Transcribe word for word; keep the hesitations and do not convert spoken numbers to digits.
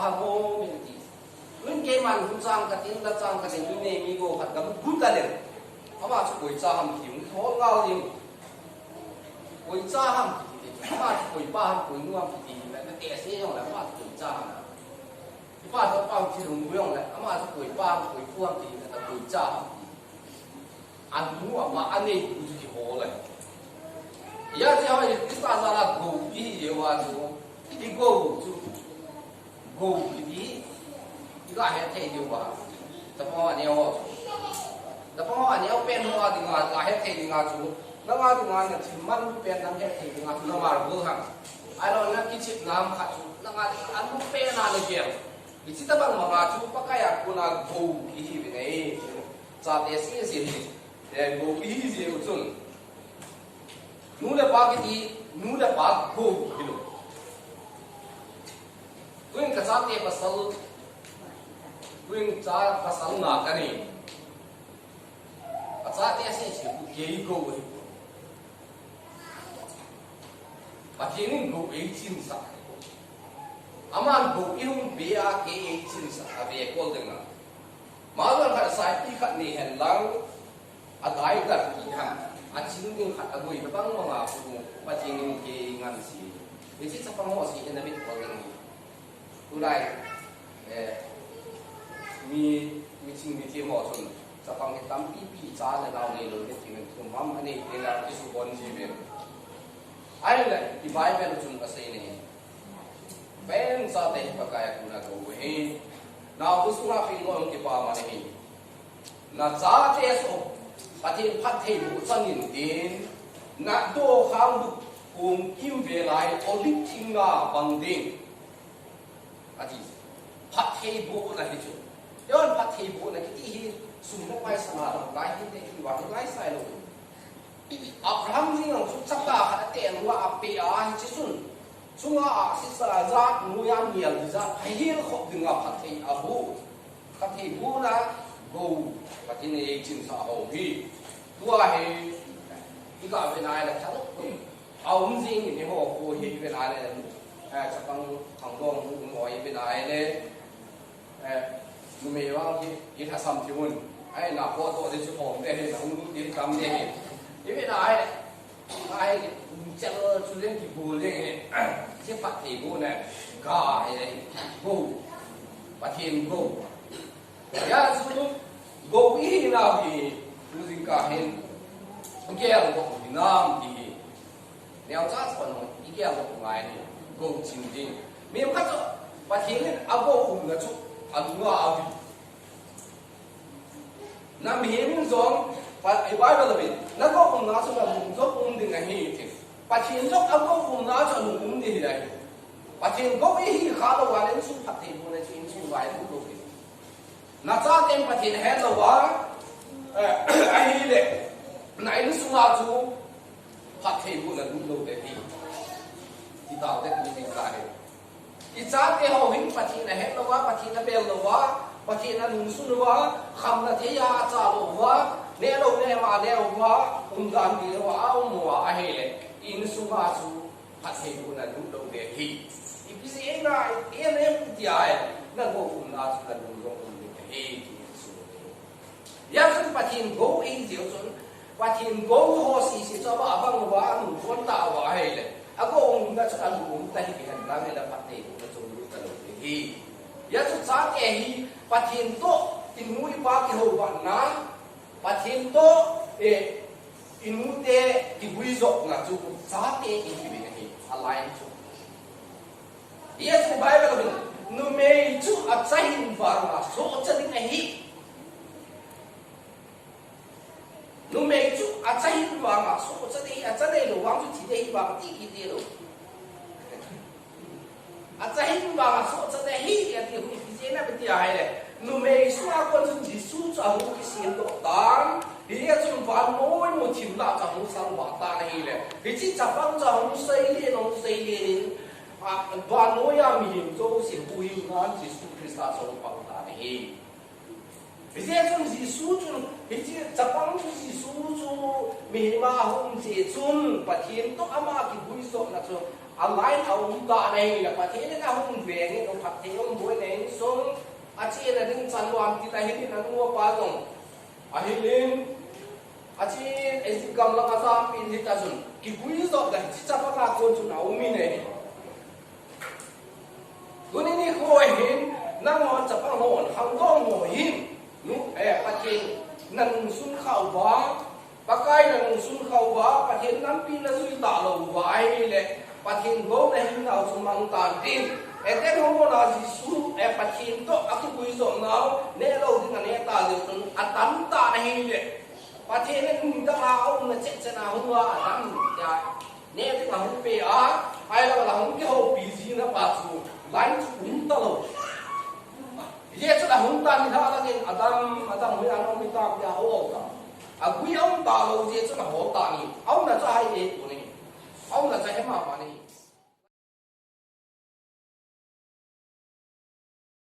Hamo min ti. Min keiman hu chang ka tin, la chang ka tin, min nei mi go khat gam gu ta le. Ama chu koi cha ham ti, min hol ngal ding. Koi cha ham ti ti. Ama chu koi pa ham, koi nu ham ti ti. Na te se yong la, ama chu koi cha ham. Ipa chu pa chu hung yong la, ama chu koi pa ham, koi pu ham ti, na koi cha ham ti. Anu ama anei pu chu kihol lai. Hijeh a hi Christa jal a go ihi jeh uva chu, i go chu, go kiti hi, i ga het thei diu va. Chapang ho aneo chu. Chapang ho aneo pen ho a dinga, ga het thei dinga chu. Nanga dinga na thim man pen nang het thei dinga chu na mar go ha. Ahilou na kichep nam khat chu, nanga dinga anu pen a na gel. Hiche tabang manga chu Pakai a kona go ihi uve nei. Chate sese hi, eh, go ihi jeh u chun. Nu le pa kiti, nu le pa go hilou. Tuin ka chate pasal, tuin cha pasal nga ka nei. Ka chate sese khu kei go hi. Pathen in go eichinsah. Aman go ihung pe a kei eichinsah a ve kol ding a. Malon khat saipi khat nei hen lang, a dai dar ki ham, a ching ding khat a gui tabang manga pu, Pathen in kei ngan si. Hiche chapang ho si hen a mit kol ding. Tulai, eh, mi, mi ching mi thiem ho chun, chapang hi tampi pi cha le nao neilou hi ti men thum ham anei te la kisubon ji ve. Ahile, i Bible chun asei nei. Pen chate hi Pakai a kona go ahi. Nao bu sunga pin go kipa man ahi. Na chate chu Pathen phattheiboh chang in tin, na dokhang bu kong kim ve lai olive thing nga bang ding. Ati. Phattheibohna hi chu. Eiho phattheibohna kiti hi sum le pai sana lam lai hin te hi va lai sai lou. Abraham jeng jong chu chapa khat a ten uva a pe a hiche chun. Chunga a sisa jat, noiya mial jat, a hil khop dinga phatthei a boh. Phattheibohna go, Pathen in eichinsah ho hi. Tua hi, i ga ve nai le thalou. A um jing in eiho khu hi ve nai le. Eh, chapang thangdong mu um oi ve nai le. Eh, numei vang hi, i lhasam thei un. Ai, na photo ding chu hom ding hi, na hung lut ding tam ding hi. I ve nai, ai, chel chu ding kibol ding hi. Hiche phattheibohna, ga hi, go. Pathen go. Hijeh chun, go ihi nau hi, tu jingkah hin, gel go hinam ti hi. Neocha chun i gel doh ngai ni, go chin ding. Mi khat chu, Pathen in a go umna chu, a lunga a um. Na mihem in jong, pa, i Bible a hin, na go umna chu na lung jong um ding ahi ti. Pathen jong a go umna chu a lung um ding ahi. Pathen go ihi kha lou a le insung phattheibohna chu insung vai lou lou ding. Na chaten Pathen ahet lou a, eh, ahile, na insunga chu phattheibohna lut lou ding ahi. Ti tao te tu ding ka he. I chate ho hin Pathen ahet lou a, Pathen abel lou a, Pathen anungsun lou a, khamna thei a acha lou a, neh lou neh ma neh lou a, umdan ti lou a, a um lou a ahile, insunga chu phattheibohna lut lou ding ahi. Ipi jeh a, i em em ti a, na go umna chu na lung jong um ding ahi, ti Jesu. Hijeh chun Pathen go ihi jeh chun, Pathen go ho sese chu abang uva, anung pon ta uva ahile, a go umna chu a lung um ta hi, kihen lang le phattheibohna chu lut ta lou ding ahi. Hijeh chun chate hi, Pathen toh, i nu i pa kihouvatna, Pathen toh, eh, i nute kivuijopna chu chate ihi uve ahi, a line chu. Hijeh chun Bible a hin, numei chu acha hih vanga sohcha ding ahi. Numei chu acha hih vanga sohcha ding ahi, acha neilou vang chu thi ding ahi vang ti kiti lou. Acha hih vanga sohcha ding ahi, ati hu ipi jeh a ti ahile. Numei sunga kon chun Jesu chu ahung kisem doh tan. Hijeh chun vannoi muthim lah chu ahung sang vah tan ahile. Hiche chapang chu ahung seilen, ahung seilen in, a, vannoi a mihem jouse huhhingnan Jesu Christa chu ahung pang tan ahi. Hijeh chun Jesu chun, hiche chapang chu Jesu chu mihem a hung um jeh chun, Pathen toh ama kivuijopna chu A line a um ta na hi la, Pathen in a hung veng in, u phat thei um boi na insung, a chena ding chan wan ti ta hi din a nu a pa jong. A hi lin, a chi, e zi gam la ka sa pi ni ta sun. Ki gui zo da chi cha pa ka kon sun a um in e. Tuni nikho hin, nangho chapang hon, khangdong ho hin, nu, eh, Pathen, na nungsun kha uva, Pakai na nungsun kha uva, Pathen nampi na jui talou uva, ahile, Pathen gou na hin nau chu mang tan tin. Eden ho mona Jesu, eh, Pathen toh, akigui jom nau, ne lou ding a ne ta jeh chun, atam ta na hile. Pathen in nidang a, aum na chet chet na hung a, atam, ya. Ne ding a hung pe a, ahilou la hung kihoupi jing na pa chu, line chu um talou. Hiche chu la hung tan ni ha la nin, Adam, Adam hui an um ta pia ho ta. Agui a um talou jeh chu la ho ta ni. Aum na cha